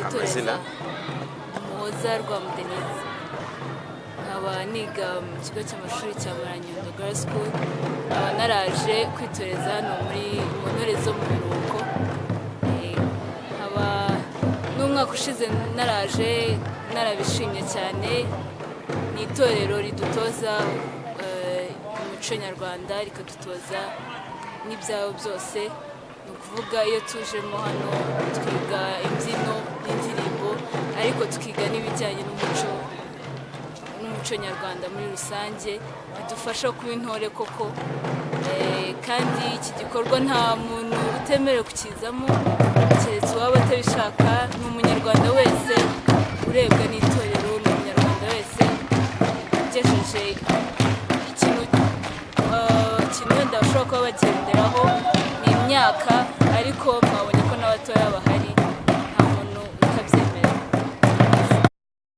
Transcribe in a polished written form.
Amazina? Umuhoza Rwamudenise, nkaba niga mu kigo cy'amashuri cya Maranyundo Girls School, nkaba naraje kwitoreza hano muri mu ntore zo mu biruhuko. Nkaba n'umwaka ushize naraje narabishimye cyane. Ni itorero ridutoza umuco nyarwanda, rikadutoza n'ibyabo byose. Ni ukuvuga iyo tujemo hano twiga imbyino n'indirimbo, ariko tukiga n'ibijyanye n'umuco nyarwanda muri rusange, bidufasha kuba intore koko. Kandi iki gikorwa nta muntu utemerewe kukizamo keretse uwaba